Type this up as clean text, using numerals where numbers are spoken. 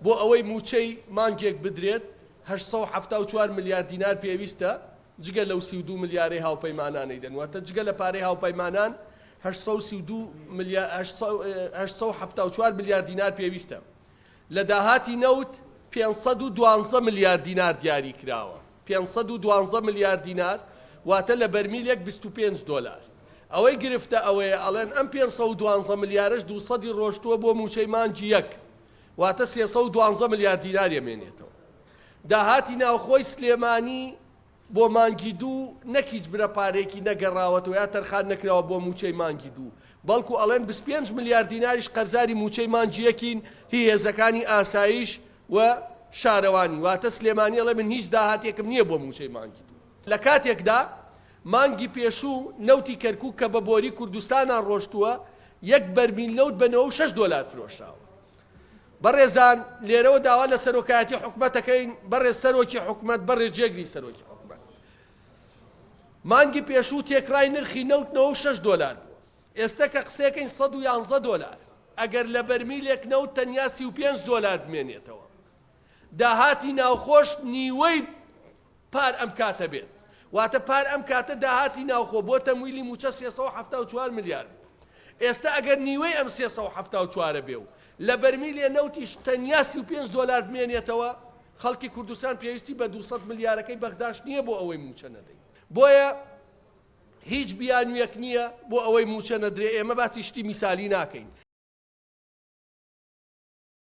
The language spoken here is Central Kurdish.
بۆ ئەوەی مووچەی مانگێک بدرێت 874 ملیار دینار پێویستە، جگە لەو 32 ملیارەی هاوپەیمانان ئەیدەن، واتە جگە لە پارەی هاوپەیمانان 832 ملیار 874 ملیار دینار پێویستە. لە داهاتی نەوت 512 ملیار دینار دیاری کراوە، 512 ملیار دینار واتە لە بەرمیلێک 25 دۆلار. ئەوەی گرفتە ئەوەیە ئەڵێن ئەم 512 ملیارەش 200 ڕۆشتووە بۆ مووچەی مانگی یەک، واتە 312 ملیار دینار ئەمێنێتەوە. داهاتی ناوخۆی سلێمانی بۆ مانگی دوو نەک هیچ برە پارەیەکی نەگەڕاوەتەوە یا تەرخان نەکراوە بۆ مووچەی مانگی دوو، بەڵکو ئەڵێن 25 ملیار دیناریش قەرزاری مووچەی مانگی یەکین هی هێزەکانی ئاسایش و شارەوانی، واتە سلێمانی ئەڵێ من هیچ داهاتێکم نییە بۆ مووچەی مانگی دوو. لە کاتێکدا مانگی پێشوو نەوتی کەرکوک کە بە بۆری کوردستانا ڕۆشتووە یەک بەرمیل نەوت بە 96 دۆلار فرۆشراوە. بەڕێزان لێرەوە داوا لە سەرۆکایەتی حکومەت دەکەین، بەڕێز سەرۆکی حکومەت، بەڕێز جێگری سەرۆکی حکومەت، مانگی پێشوو تێکڕای نرخی نەوت 96 دۆلار بووە، ئێستا کە قسەکەین 111 دۆلار. ئەگەر لە بەرمیلێک نەوت تەنیا 35 دۆلار بمێنێتەوە، داهاتی ناوخۆش نیوەی پار ئەم کاتە بێت، واتە پار ئەم کاتە داهاتی ناوخۆ بۆ تەمویلی مووچە 374 ملیار بوو، ئێستا ئەگەر نیوەی ئەم 374 بێ و لە بەرمیلێ نەوتیش تەنیا 35 دۆلار بمێنێتەوە، خەڵکی کوردستان پێویستی بە 200 ملیارەکەی بەغداش نییە بۆ ئەوەی مووچە نەدەین. بۆیە هیچ بیانوویەک نییە بۆ ئەوەی مووچە نەدرێ، ئێمە باسی شتی میسالی ناکەین.